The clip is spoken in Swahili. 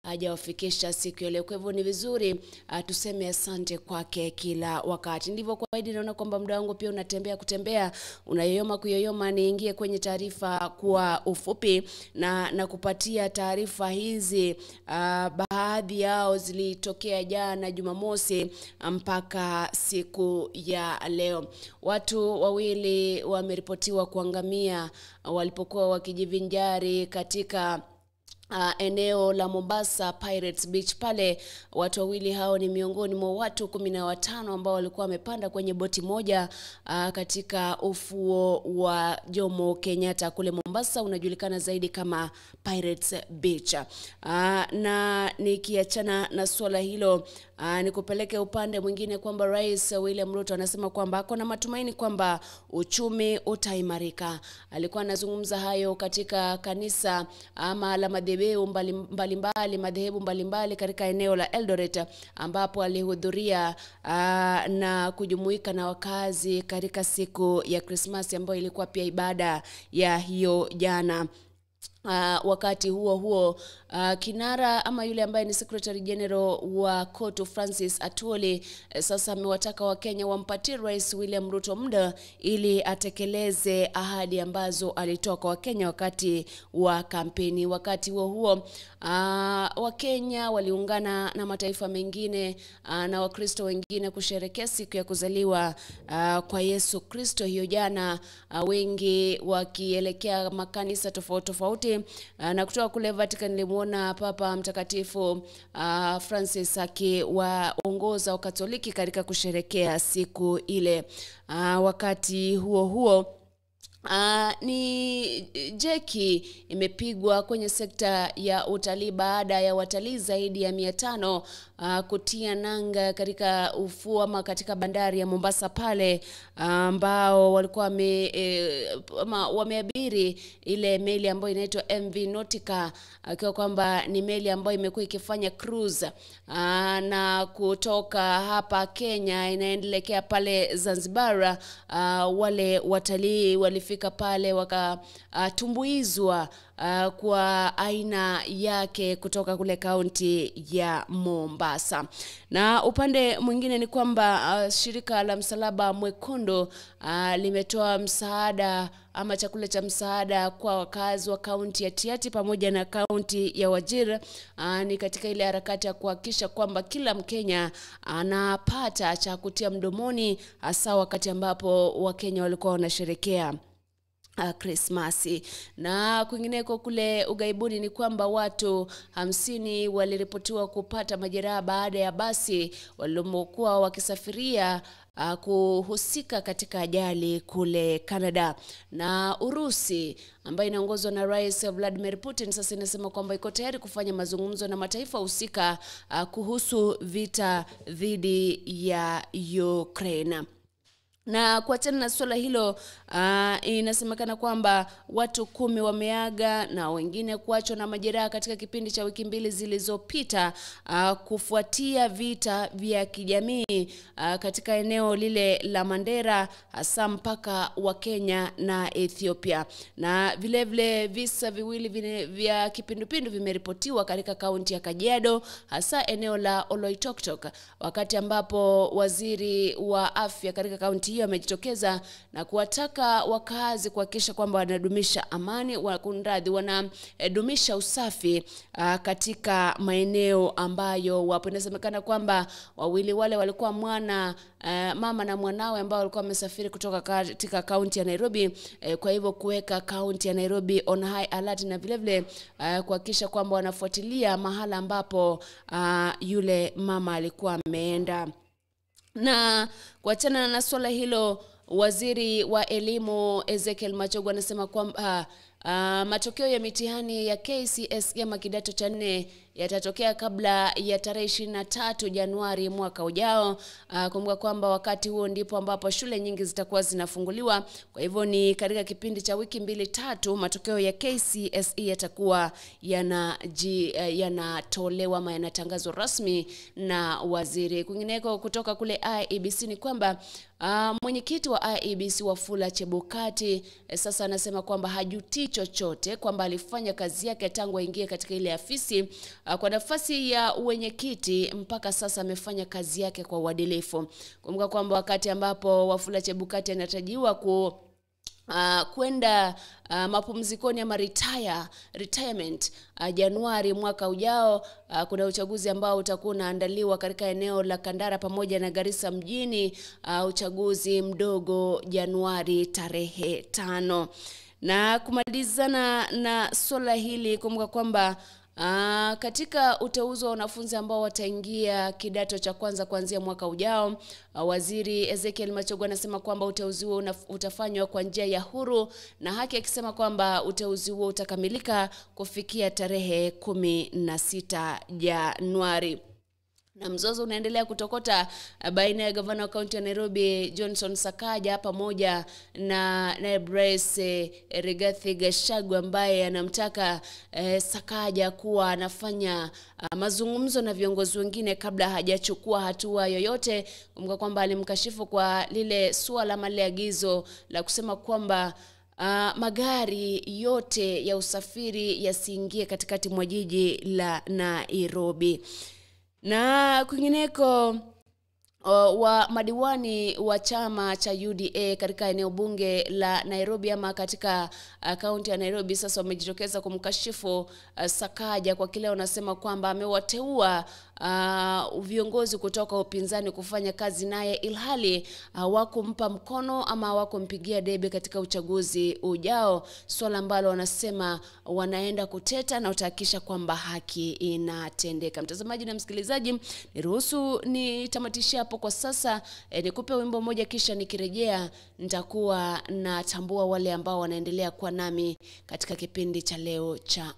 hajawafikisha siku ya leo. Kwa hivyo ni vizuri tuseme asante kwake kila wakati. Ndivyo kwa hidi, naona kwamba muda wangu pia unatembea kutembea, unayoyoma kuyoyoma. Niingie kwenye taarifa kwa ufupi na kupatia taarifa hizi. Baadhi yao zilitokea jana Jumamosi mpaka siku ya leo. Watu wawili wameripotiwa kuangamia walipokuwa wakijivinjari katika eneo la Mombasa Pirates Beach pale. Watu wawili hao ni miongoni mwa watu 15 ambao walikuwa wamepanda kwenye boti moja katika ufuo wa Jomo Kenyatta kule Mombasa, unajulikana zaidi kama Pirates Beach. Na nikiachana na swala hilo, nikupeleke upande mwingine kwamba Rais William Ruto anasema kwamba ako na matumaini kwamba uchumi utaimarika. Alikuwa anazungumza hayo katika kanisa ama la madhehebu mbalimbali, madhehebu mbalimbali katika eneo la Eldoret, ambapo alihudhuria na kujumuika na wakazi katika siku ya Krismasi ambayo ilikuwa pia ibada ya hiyo jana. Wakati huo huo, kinara ama yule ambaye ni Secretary General wa KOTU Francis Atwoli sasa amewataka Wakenya wampatie Rais William Ruto muda ili atekeleze ahadi ambazo alitoa kwa Wakenya wakati wa kampeni. Wakati huo huo, Wakenya waliungana na mataifa mengine na Wakristo wengine kusherehekea siku ya kuzaliwa kwa Yesu Kristo hiyo jana, wengi wakielekea makanisa tofauti tofauti. Na kutoka kule Vatican nilimuona Papa Mtakatifu Francis akiwaongoza Wakatoliki katika kusherekea siku ile. Wakati huo huo, ni jeki imepigwa kwenye sekta ya utalii baada ya watalii zaidi ya 500 kutia nanga katika ufuo ama katika bandari ya Mombasa pale, ambao walikuwa wameabiri ile meli ambayo inaitwa MV Nautica, akiwa kwamba ni meli ambayo imekuwa ikifanya cruise na kutoka hapa Kenya inaendelea pale Zanzibar. Wale watalii walifika pale wakatumbuizwa kwa aina yake kutoka kule kaunti ya Mombasa. Na upande mwingine ni kwamba shirika la Msalaba Mwekundu limetoa msaada ama chakula cha msaada kwa wakazi wa kaunti ya Tiaty pamoja na kaunti ya Wajir. Ni katika ile harakati ya kuhakikisha kwamba kila Mkenya anapata cha kutia mdomoni, hasa wakati ambapo Wakenya walikuwa wanasherehekea Krismasi. Na kwingineko kule ugaibuni ni kwamba watu 50 waliripotiwa kupata majeraha baada ya basi walilokuwa wakisafiria kuhusika katika ajali kule Canada. Na Urusi ambayo inaongozwa na Rais Vladimir Putin sasa inasema kwamba iko tayari kufanya mazungumzo na mataifa husika kuhusu vita dhidi ya Ukraine. Na kuachana na swala hilo, inasemekana kwamba watu 10 wameaga na wengine kuachwa na majeraha katika kipindi cha wiki mbili zilizopita, kufuatia vita vya kijamii katika eneo lile la Mandera, hasa mpaka wa Kenya na Ethiopia. Na vile vile visa viwili vya kipindupindu vimeripotiwa katika kaunti ya Kajiado, hasa eneo la Oloitoktok, wakati ambapo waziri wa afya katika kaunti hiyo amejitokeza na kuwataka wakazi kuhakikisha kwamba wanadumisha amani, wanadumisha usafi katika maeneo ambayo wapo. Inasemekana kwamba wawili wale walikuwa mama na mwanawe ambao walikuwa wamesafiri kutoka katika kaunti ya Nairobi, kwa hivyo kuweka kaunti ya Nairobi on high alert na vile vile kuhakikisha kwamba wanafuatilia mahala ambapo yule mama alikuwa ameenda. Na kuachana na swala hilo, waziri wa elimu Ezekiel Machogu anasema kwamba matokeo ya mitihani ya KCSE ama kidato cha 4 yatatokea kabla ya tarehe 23 Januari mwaka ujao. Kumbuka kwamba wakati huo ndipo ambapo shule nyingi zitakuwa zinafunguliwa. Kwa hivyo ni katika kipindi cha wiki 2-3 matokeo ya KCSE yatakuwa yanatolewa ama yanatangazwa rasmi na waziri. Kwingineko kutoka kule IEBC ni kwamba mwenyekiti wa IEBC Wafula Chebukati sasa anasema kwamba hajutii chochote, kwamba alifanya kazi yake tangu aingie katika ile afisi kwa nafasi ya uwenyekiti mpaka sasa amefanya kazi yake kwa uadilifu. Kumbuka kwamba wakati ambapo Wafula Chebukati anatarajiwa kwenda mapumzikoni ama retirement Januari mwaka ujao, kuna uchaguzi ambao utakuwa unaandaliwa katika eneo la Kandara pamoja na Garissa mjini, uchaguzi mdogo Januari tarehe 5. Na kumalizana na swala hili, kumbuka kwamba katika uteuzi wa wanafunzi ambao wataingia kidato cha kwanza kuanzia mwaka ujao, Waziri Ezekiel Machogu anasema kwamba uteuzi huo utafanywa kwa njia ya huru na haki, akisema kwamba uteuzi huo utakamilika kufikia tarehe 16 Januari. Na mzozo unaendelea kutokota baina ya gavana wa kaunti ya Nairobi Johnson Sakaja pamoja na naibu rais Rigathi Gachagua, ambaye anamtaka Sakaja kuwa anafanya mazungumzo na viongozi wengine kabla hajachukua hatua yoyote. Kumbuka kwamba alimkashifu kwa lile suala ama lile agizo la kusema kwamba magari yote ya usafiri yasiingie katikati mwa jiji la Nairobi. Na kwingineko, wa madiwani wa chama cha UDA katika eneo bunge la Nairobi ama katika kaunti ya Nairobi sasa wamejitokeza kumkashifu Sakaja kwa kile wanasema kwamba amewateua viongozi kutoka upinzani kufanya kazi naye, ilhali hawakumpa mkono ama hawakumpigia debe katika uchaguzi ujao, swala ambalo wanasema wanaenda kuteta na utahakikisha kwamba haki inatendeka. Mtazamaji na msikilizaji, niruhusu nitamatishe hapo kwa sasa. Nikupe wimbo mmoja, kisha nikirejea nitakuwa natambua wale ambao wanaendelea kuwa nami katika kipindi cha leo cha